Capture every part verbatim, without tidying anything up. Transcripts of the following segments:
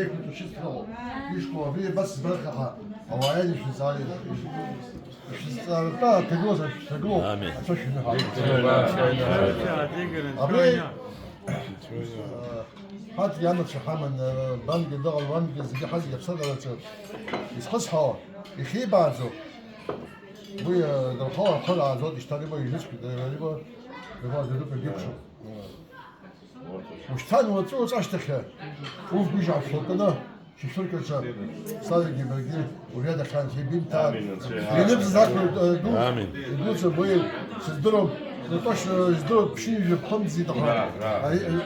еиқәиҭу шьҭралоуп. Ишкәа абри абас збархаха, ауаа ирышәызаалеит. Шәызҵаара аҭагылаз шәҭагылоуп. Амин. Ацәа шәныҳәа. Абри, ҳаҭ иамацәа ҳаман, бангьы дыҟан, уангьы зегьы ҳазегьы аԥсадгьылаҿы изхысҳәаауа, ихибааӡо, уи, дырхала ахы рааӡоит, ишьҭа рыба ижыцәгьоу, дара рыба, рыба, рыба, рыба, рыба, Ушьҭан уаҵәы-уаҵәы ашьҭахьы, уфгәыжь аашәлакны, шәышәырк аҿы, Славик Георгиевич, убри адахьан, ибимҭааит. Амин, анцәа иҳәа. Иныбзаз ақәыртә, э, ду, Амин. Идуӡӡа быҩ, сыздыруам, Натош, э, издыруам, ԥшьынҩажәа ԥхымӡит, аха, Ра, ра. Ари, э,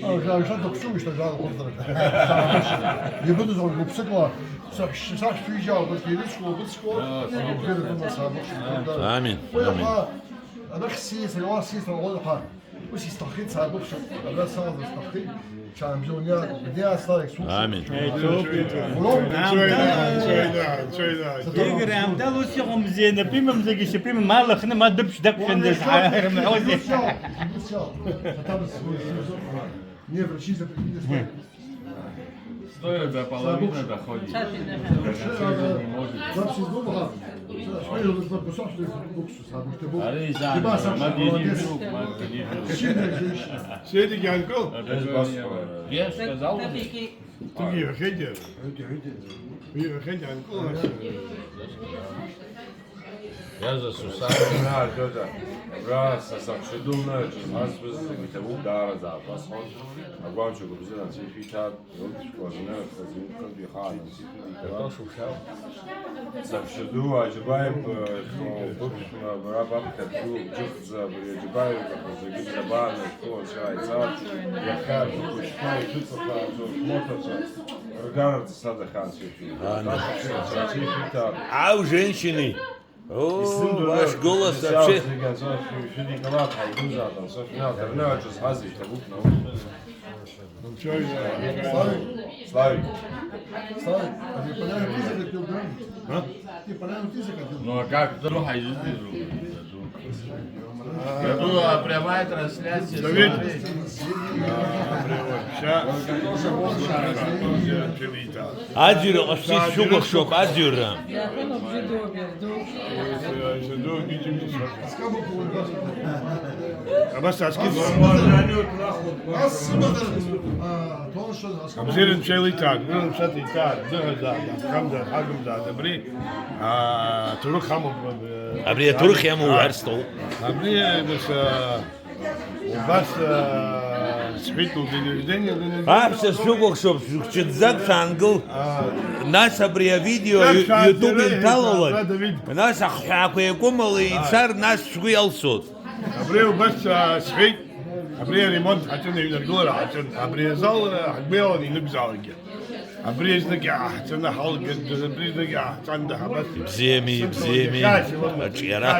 а, жа-, жа дыхәшәу, ишьҭа жа лхәыцра. Ибыдыз уажә гәыԥсыкла, саҳ-, саҳәшьцәа ижьаауа, убырҭ ирыцкуа, убыцкуа, Ра, ра. Убри рыдумла саабыхшоит. Амин, Уи амин. Аха, арахь сиас, уа сиас, уа ҳа. Ус исҭаххеит, саагәыԥхьуп, абра салазар сҭаххеит, ҽаанбжьы униа-, униасалак сухәыцуп. Амин. Еиҭоуп, еиҭоуп. Уроуп. Аамҭала, Игорь, аамҭала ус иҟам, зеинап имамзаргьы шьапы имам, ма лыхны, ма дыԥшь дақәшәандаз, ҳармаҳәозеи? Неврочиза. Стоя до половины доходит. Вообще, не может. Ари изаан, Мадиди друг, Мадиди друг. Сидик, Янкл? Я сказал уже. Ты не выходи. Ты не выходи, Янкл. Иазасу сааит. Ҳәа, Џьоџьа, абра са саҳәшьа ду Нырцә зҳазҭоз зегьы иҭабуп, даараӡа аасҳәон. Агәамчақәа бзианы анцәа ишәиҭааит, рыгәшәқәа рнырхыз, иҩнхынтә ихаан анцәа ишәыдигалап. Саҳәшьа ду Аџьабаев, э, быԥшәма, бара баԥхьа бду, бџьыхӡа, абри Аџьабаев иҟаз зегьы бзабааны шәхы анцәа иааиҵар, иахьа шәықәышьҭра ишәыҵахааӡо шәмоҭацәа ргараҿы садахьан анцәа ишәиҭааит. Амин. Анцәа ишәиҭааит. Ау, женщины! О, ваш голос вообще. Славик. Славик. Славик. А ты поляну ты закатил, да? А? Ты поляну ты закатил? Ну а как? Друг, а иди, друг. Я думаю, а прямая трансляция. Смотри. Аӡәыр ҟашәҵеит шәыкәыхшоуп, аӡәыр. Абас аскьыс. Амзир нцәа илиҭаан, уи нцәа диҭаан, дыҳәазаап, дхамзаап, ҳагымзаап, абри, аа, аҭоурых амоуп, абри, абри аҭоурых иамоу уҳәарц сҭахуп. Абри, нас, аа, убас, аа, сҳәеит, лдень рождения, день рождения. Аҳәса сшәыкәыхшоуп, шәыхьчаӡак шәаангыл. Аа. Нас абри авидео Шәак ю-, шәааӡара YouTube иҳәеит, инҭалалак, аа, Давид. Нас ахҳәаақәа еикәымала Аа. ицар, нас шәгәы иалсуеит. Абри убас, аа, сҳәеит, абри аремонт ҳаҿын, аҩныргылара ҳаҿын. Абри азал, аа, ҳгәы иалан инықәзаалакгьы. Абри знык иааҳҵаны ҳалгеит, абри знык иааҳҵан даҳабас. Ибзиами, ибзиами, аҿиара.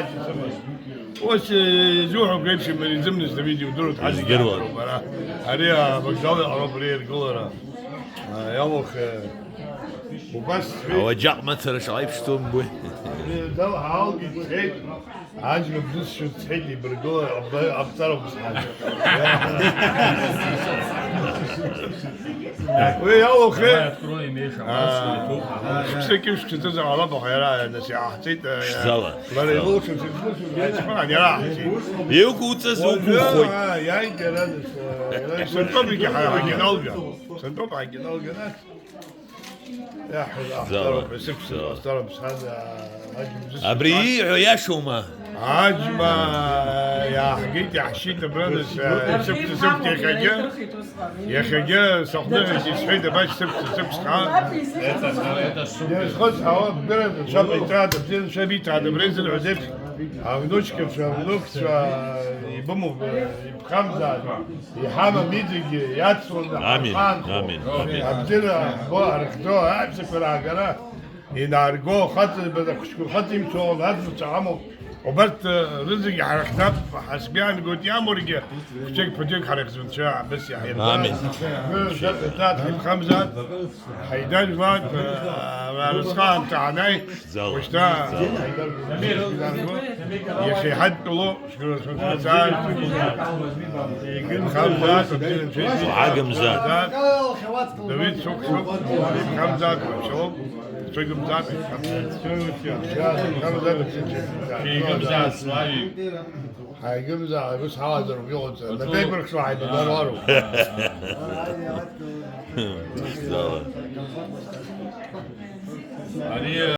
Ус, э, изуҳәо греиԥшым, иара изымныз Давид иудыруеит, ҳазегьы Издыруан. Иаҳдыруп, ара. Ари авокзал иҟароуп, ари аиргылара. А, иалоух, э, убас сҳәеит. Ауаџьаҟ мацара шаҟа иԥшӡоу умбои. Абри азал ҳаалгеит, сҳәеит. Аџьма бзысшьоит, сҳәеит, ибыргыло аб-, абҵароуп сҳәан. Уи иалухи? Давай откроем, Миша, А, у нас YouTube. Шықәсыки шықәсаӡа ҟалап, аха иара нас иааҳҵеит, а, Ԥшӡала, лара ԥшӡала. Илылшоз, илылшоз, аиҵбан, иара ааҳҵеит. Иуқәуҵаз Уажәы, уқәухоит. А, иааит иара нас, а, иара Сынтәоуп егьи ҳа-, ҳагьналга. Сынтәоуп ҳагьналга нас. Иаҳҳәо, Ԥшӡала, ахтароуп, исықәсыз, ԥшӡала. Ахтароуп, сан, а, аџьма бзысшьоит. Абри ииҳәо иашоума? Аџьма иааҳгеит, иаҳшьит абра, нас, а, исықәсыз, исықәсыз иахьагьы. Иахьагьы сыхәныҳәеит, исҳәеит, абас сықәсыз, сықәсха. Иазхысҳауа, бгыраз, шәаб иҭаада, бзианы шәабиҭаада, абра изырҳәоз еиԥш, авнучкацәа, авнукцәа ибымоуп, ибхамзаат. Иҳамам иҵегьы, иацланы Амин, ҳархаанхо. Амин, амин. Абзиара ҳбо, ҳрыхьӡо, аҳәсақәа раагара, инаарго, хаҵа, база хәыҷқәа, хаҵа имцо, аӡбацәа ҳамоуп. Убарҭ, э, рызегьы ҳарыхьӡап, ҳазгәаанагоит, иамургьы, хәҷык-ԥыҭҩык ҳара ҳзынцәа абас иаҳирбап. Амин. Шәа-, шәа-, ҳаиԥхамзаат, ҳаидажәлаат, э, арысҟаамҭа ҳанааи, Ӡала. Ушьҭа Ӡала. Иахьа иҳадтәалоу, шәгәырацәа шәацааит. Егьымхамзаат, Уаагымзаат. Давид Сухшуп, егьымхамзаат, Абшалом, егьымхамзаат, егьымхамзаат. Егьымзаат, Славик. Ҳаигымзаап, ус ҳалазароуп иҟоуҵа. Напеиқәырхшо ҳаибабаруароуп. Ԥшӡала. Ари,